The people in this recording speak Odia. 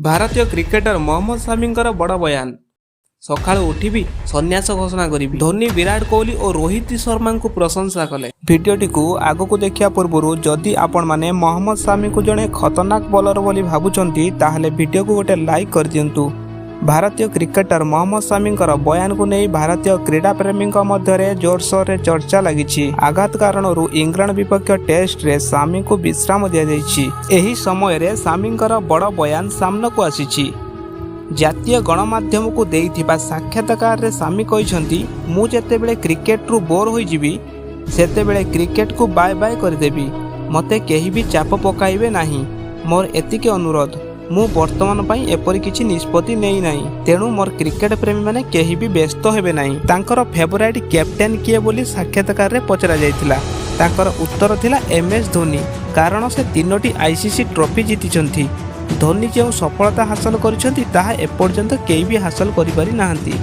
ଭାରତୀୟ କ୍ରିକେଟର ମହମ୍ମଦ ସାମିଙ୍କର ବଡ଼ ବୟାନ। ସକାଳୁ ଉଠିବି, ସନ୍ନ୍ୟାସ ଘୋଷଣା କରିବି। ଧୋନି, ବିରାଟ କୋହଲି ଓ ରୋହିତ ଶର୍ମାଙ୍କୁ ପ୍ରଶଂସା କଲେ। ଭିଡ଼ିଓଟିକୁ ଆଗକୁ ଦେଖିବା ପୂର୍ବରୁ ଯଦି ଆପଣମାନେ ମହମ୍ମଦ ସାମିଙ୍କୁ ଜଣେ ଖତରନାକ ବୋଲର ବୋଲି ଭାବୁଛନ୍ତି, ତାହେଲେ ଭିଡ଼ିଓକୁ ଗୋଟେ ଲାଇକ୍ କରିଦିଅନ୍ତୁ। ଭାରତୀୟ କ୍ରିକେଟର ମହମ୍ମଦ ସାମିଙ୍କର ବୟାନକୁ ନେଇ ଭାରତୀୟ କ୍ରୀଡ଼ା ପ୍ରେମୀଙ୍କ ମଧ୍ୟରେ ଜୋରସୋରରେ ଚର୍ଚ୍ଚା ଲାଗିଛି। ଆଘାତ କାରଣରୁ ଇଂଲଣ୍ଡ ବିପକ୍ଷ ଟେଷ୍ଟରେ ସାମିଙ୍କୁ ବିଶ୍ରାମ ଦିଆଯାଇଛି। ଏହି ସମୟରେ ସାମିଙ୍କର ବଡ଼ ବୟାନ ସାମ୍ନାକୁ ଆସିଛି। ଜାତୀୟ ଗଣମାଧ୍ୟମକୁ ଦେଇଥିବା ସାକ୍ଷାତକାରରେ ସାମି କହିଛନ୍ତି, "ମୁଁ ଯେତେବେଳେ କ୍ରିକେଟରୁ ବୋର୍ ହୋଇଯିବି, ସେତେବେଳେ କ୍ରିକେଟକୁ ବାଏ ବାଏ କରିଦେବି। ମୋତେ କେହି ବି ଚାପ ପକାଇବେ ନାହିଁ, ମୋର ଏତିକି ଅନୁରୋଧ। ମୁଁ ବର୍ତ୍ତମାନ ପାଇଁ ଏପରି କିଛି ନିଷ୍ପତ୍ତି ନେଇନାହିଁ। ତେଣୁ ମୋର କ୍ରିକେଟ ପ୍ରେମୀମାନେ କେହି ବି ବ୍ୟସ୍ତ ହେବେ ନାହିଁ।" ତାଙ୍କର ଫେଭରାଇଟ୍ କ୍ୟାପ୍ଟେନ୍ କିଏ ବୋଲି ସାକ୍ଷାତକାରରେ ପଚରାଯାଇଥିଲା। ତାଙ୍କର ଉତ୍ତର ଥିଲା ଏମ୍ ଏସ୍ ଧୋନି, କାରଣ ସେ ତିନୋଟି ଆଇସିସି ଟ୍ରଫି ଜିତିଛନ୍ତି। ଧୋନି ଯେଉଁ ସଫଳତା ହାସଲ କରିଛନ୍ତି, ତାହା ଏପର୍ଯ୍ୟନ୍ତ କେହି ବି ହାସଲ କରିପାରି ନାହାନ୍ତି।